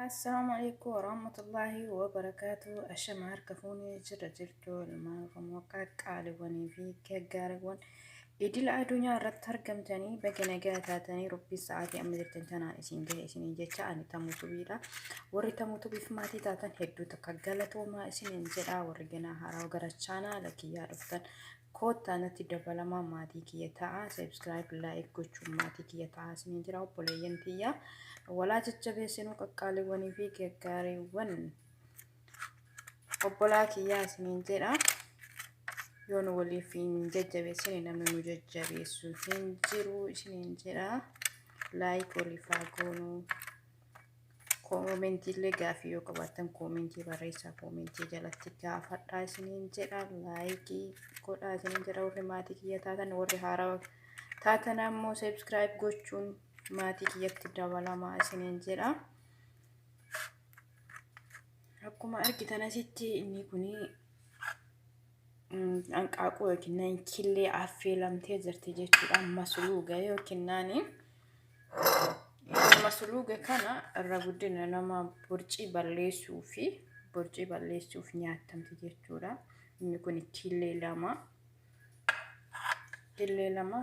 Assalaamu alaikum warahmatullaahi wabarakaatu. Ashama harka fuunee jira jirtu ilmaan Oromoo qaqqaaliwwanii fi gaggaariiwwan idila addunyaa irratti argamtanii baga nagaa taatanii Rabbi sa'aatii amma jirtan tanaan isin gahe isiniin jecha ani Tamuu Tubiidha. Warri Tamuu Tubiif maatii taatan hedduu takka galatoomaa isiniin jedha. Warri ganaa haaraa gara chaanaala kiyyaa dhuftan koottaa natti dabalamaa maatii kiyya ta'a. Subscribe like gochuun maatii kiyya ta'a isiniin jira obboleeyyan tiyya. Walaa jajjabeessinuu qaqqaaliiwwanii fi gaggaariiwwan obbolaa kiyyaa isiniin jedha. Yoo nu waliif hin jajjabeessine namni nu jajjabeessu hin jiru isiniin jedha. Like waliif haa goonuu. Koomentiillee gaafii yoo qabaattan koomentii barreessaa koomentii jalatti gaafadhaa isiniin jedha. Laayikii godhaa isiniin jedha warri maatii kiyya taatan warri haarawaa taatan ammoo seebskiraayib gochuun maatii kiyyatti dabalamaa isiniin jedha. Akkuma argitan asitti inni kun hanqaaquu yookiin killee affeelamtee jirti jechuudha. Masluuga yookiin naani. Masluuga kana irra guddina nama borcii balleessuu fi borcii balleessuuf nyaatamti jechuudha. Inni kun killee lama. Killee lama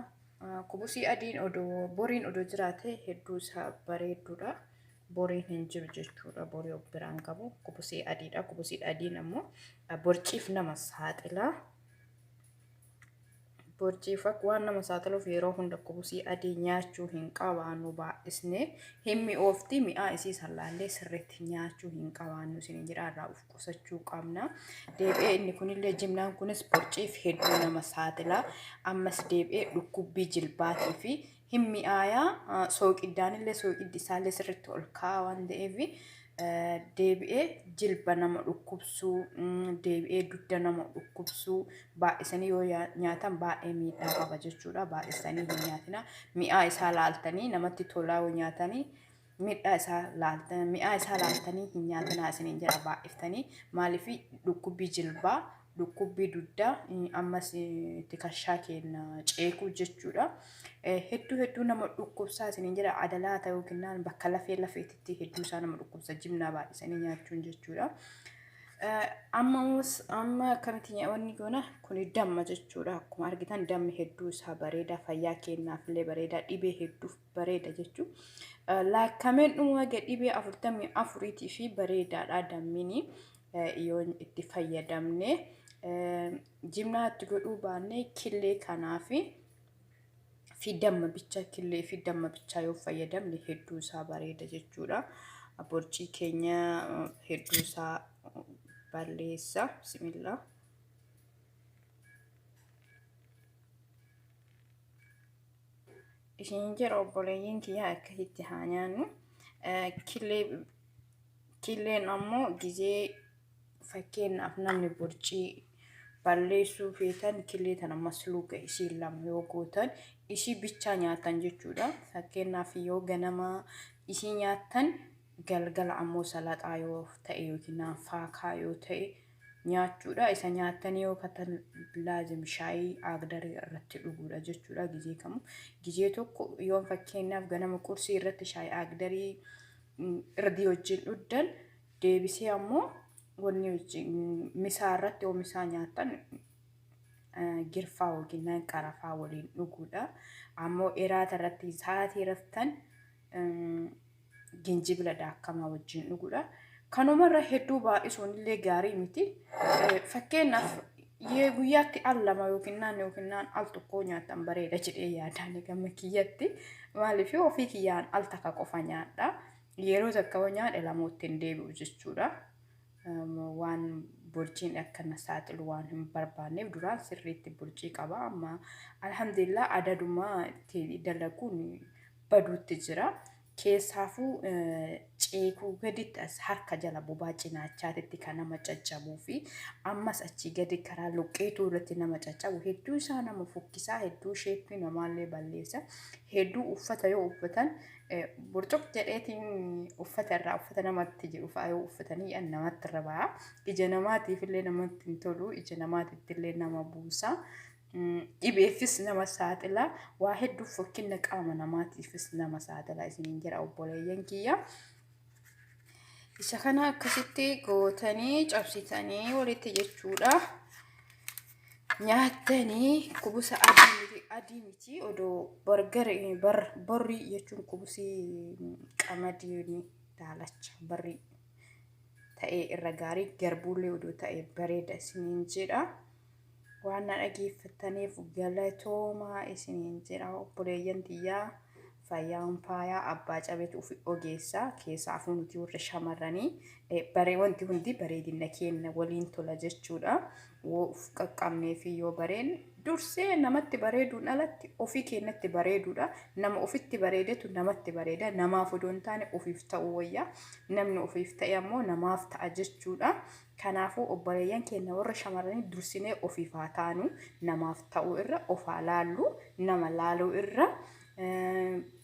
kubusii adiin odoo boriin odoo jiraate hedduu isaa bareedduudha. Boriin hin jiru jechuudha. Borii of biraan qabu kubusii adiidha. Kubusii adiin ammoo borciif nama saaxila. Borciif akka waan nama saaxiluuf yeroo hunda kubusii adii nyaachuu hin qabaannu baay'isnee hin mi'oofti mi'aa isii sallaallee sirriitti nyaachuu hin qabaannu isin jedha irraa of qusachuu qabna. Deebi'ee inni kunillee jimnaan kunis borciif hedduu nama saaxila. Ammas deebi'ee dhukkubbii jilbaatii fi hin mi'aayaa sooqiddaanillee sooqiddi isaallee sirriitti ol ka'a waan ta'eef deebi'ee jilba nama dhukkubsuu, deebi'ee dugda nama dhukkubsuu baay'isanii yoo nyaatan baay'ee miidhaa qaba jechuudha. Baay'isanii hin nyaatina. Mi'aa isaa laaltanii namatti tolaa yoo nyaatanii miidhaa isaa laaltan mi'aa isaa laaltanii hin nyaatinaa isiniin jedha baay'iftanii maaliif dhukkubbii jilbaa dhukkubbii dugdaa ammas tikashaa keenya ceekuu jechuudha. Hedduu hedduu nama dhukkubsaa isiniin jedha adalaa ta'uu kennaan bakka lafee lafeetitti hedduu isaa nama dhukkubsa jimnaa baay'isanii nyaachuun jechuudha. Amma amma akkamitti wanni goona kuni damma jechuudha. Akkuma argitan dammi hedduu isaa bareeda fayyaa keenyaaf illee bareeda dhibee hedduuf bareeda jechuudha. Laakkameen dhuma dhibee 44 fi bareedaadha dammini. Yoo itti fayyadamne jimnaa itti godhuu baanne killee kanaa fi damma bicha killee fi damma bichaa yoo fayyadamne hedduu isaa bareeda jechuudha. Borcii keenya hedduu isaa balleessa. Bismillah. Isin jedha obboleeyyiin kiyyaa akkasitti haa nyaannu. Killee Killeen ammoo gizee fakkeenyaaf namni borcii balleessuu feetan killee tana masluuga isii lama yoo gootan isii bichaa nyaatan jechuudha. Fakkeenyaaf yoo ganama isii nyaattan galgala ammoo salaxaa yoo ta'e yookiin faakaa yoo ta'e nyaachuudha. Isa nyaattanii yoo katan laazim shaayii agdarii irratti dhuguudha jechuudha gizee kamu. Gizee tokko yoo fakkeenyaaf ganama qursii irratti shaayii agdarii irdii wajjin dhugdan deebisee ammoo wanni wajjin misaa irratti yoo misaa nyaattan girfaa yookiin qarafaa waliin dhuguudha. Ammoo iraata irratti sa'aatii raftan ginjibila daakamaa wajjin dhuguudha. Kanumarra hedduu baay'isuun illee gaarii miti. Fakkeenyaaf guyyaatti al lama yookiin naan yookiin naan al tokko nyaatan bareeda jedhee yaadaan gama kiyyatti. Maaliif ofii kiyyaan al takka qofa nyaadha. Yeroo takka yoo nyaadhe lamootti hin deebi'u jechuudha. Waan borciin akka na saaxilu waan hin barbaanneef duraan sirriitti borcii qaba. Amma alhamdulillah adaduma itti dalaguun baduutti jira. Keessaafuu ceekuu gaditti as harka jala bobaa cinaachaatitti kan nama caccabuu fi ammas achii gadi karaa luqqeetuu irratti nama caccabu hedduu isaa nama fokkisaa hedduu sheeppii namaallee balleessa hedduu uffata yoo uffatan burcuq jedheetiin uffata irraa uffata namatti jedhu fa'aa yoo uffatanii namatti irra ba'a ija namaatiif illee namatti hin tolu ija namaatitti illee nama buusa. Dhibeefis nama saaxila waa hedduuf fokkinna qaama namaatiifis nama saaxila isiniin jedha obboleeyyan kiyya. Isa kana akkasitti gootanii cabsitanii walitti jechuudha. Nyaattanii kubusa adii miti, adii miti odoo bargari bar borrii jechuun kubusii qamadii daalacha barrii ta'ee irra gaarii, garbuullee odoo ta'e bareeda isiniin jedha. Waan na dhageeffattaniif galatoomaa isiniin jedha obboleeyyan tiyyaa. Fayyaan faayaa abbaa cabetu ufi ogeessa keessaafuu nuti warra shamarranii baree wanti hundi bareedina keenya waliin tola jechuudha. Woo uf qaqqabnee fi yoo bareen dursee namatti bareeduun alatti ofii keenyatti bareeduudha. Nama ofitti bareedetu namatti bareeda. Namaaf odoo hin taane ofiif ta'uu wayya. Namni ofiif ta'e ammoo namaaf ta'a jechuudha. Kanaafuu obboleeyyan keenya warra shamarranii dursinee ofiif haa taanu. Namaaf ta'uu irra of haa laallu. Nama laaluu irra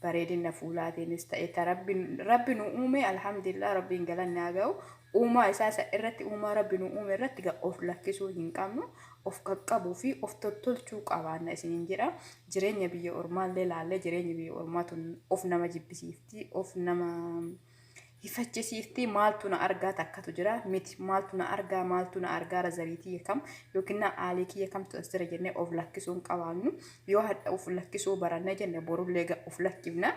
bareedina fuulaatiinis ta'e ta rabbi nu uume, alhamdulillah, rabbiin galanni haa ga'u. Uumaa isaa isa irratti, uumaa rabbi nu uume irratti of lakkisuu hin qabnu, of qaqqabuu fi of tottolchuu qabaanna isiniin jedha. Jireenya biyya ormaallee laallee, jireenya biyya ormaa tun of nama jibbisiifti, of nama hifachisiifti. Maaltu na argaa takkatu jira miti, maaltu na argaa, maaltu na argaara, zarii kiyya kam yookiin na aalii kiyya kamtu as jira jennee of lakkisuu hin qabaannu. Yoo hadha of lakkisuu baranne jenne, borullee of lakkifna.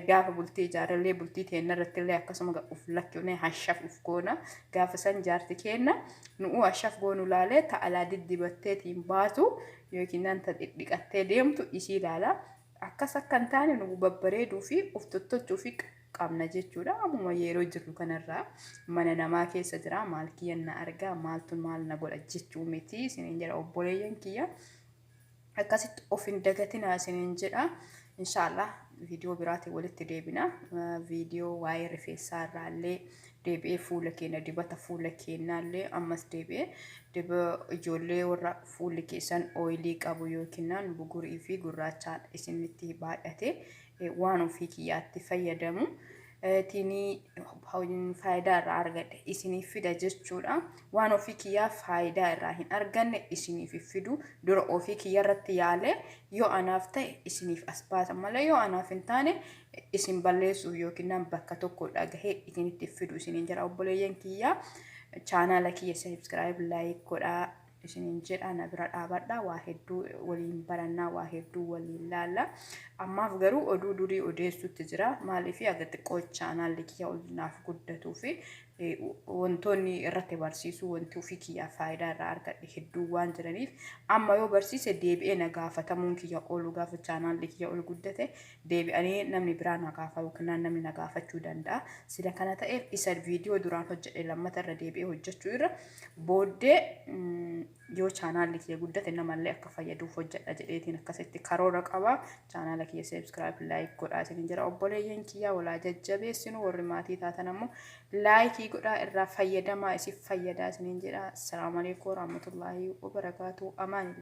Gaafa bultii ijaarrellee, bultii teenna irrattillee akkasuma of lakkifne hashaf uf goona. Gaafa san jaarti keenna nu'uu hashaf goonu laalee ta'alaa diddibatteetiin baatu yookiin ta dhidhiqattee deemtu isii ilaala. Akkas akka hin taane nu babbareeduu fi of tottolchuu fi qabna jechuudha. Ammuma yeroo jirru kanarraa mana namaa keessa jira, maal kiyyan na argaa, maaltu maal na godha jechuu miti isiniin jedha obboleeyyan kiyya. Akkasitti of hin dagatinaa isiniin jedha. Inshaallah viidiyoo biraatiin walitti deebina. Viidiyoo waa'ee rifeensaa irraallee deebi'ee, fuula keenya dibata fuula keenyaallee ammas deebi'ee diba ijoollee warra fuulli keessan ooyilii qabu yookiin bugurii fi gurraachaan isinitti baay'ate, waan ofii kiyyaatti fayyadamu tinii faayidaa irraa argadhe isiniif fida jechuudha. Waan ofii kiyyaa faayidaa irraa hin arganne isiniif fidu. Dura ofii kiyya irratti yaalee yoo anaaf ta'e isiniif as baasa malee, yoo anaaf hin taane isin balleessuuf yookiin bakka tokko dhagahee isinitti fidu isiniin jedha obboleeyyan kiyyaa. Chaanaala kiyya subscribe, like godhaa isiniin jedha. Na bira dhaabadha, waa hedduu waliin barannaa, waa hedduu waliin laalla. Ammaaf garuu oduu durii odeessutti jira. Maaliif? Aga xiqqoo chaanaalli kiyya ol naaf guddatuu fi wantoonni irratti barsiisuu, wanti ofii kiyyaa faayidaa irraa argadhe hedduu waan jiraniif, amma yoo barsiise deebi'ee na gaafatamuun kiyya oolu, gaafa chaanaalli kiyya ol guddate deebi'anii namni biraa na gaafa yookiin namni na gaafachuu danda'a. Sila kana ta'eef isa viidiyoo duraan hojjedhe lammata irra deebi'ee hojjechuu irra, booddee yoo chaanaalli kiyya guddate namallee akka fayyaduuf hojjedha jedheetiin akkasitti karoora qaba. Chaanaala kiyya subscribe, like godhaa isiniin jira obboleeyyan kiyya. Walaa jajjabeessinu. Warri maatii taatan ammoo laayikii godhaa, irraa fayyadamaa, isif fayyadaa isiniin jedha. Assalaamu alaikum warahmatullaahi wabarakaatu. Amaan.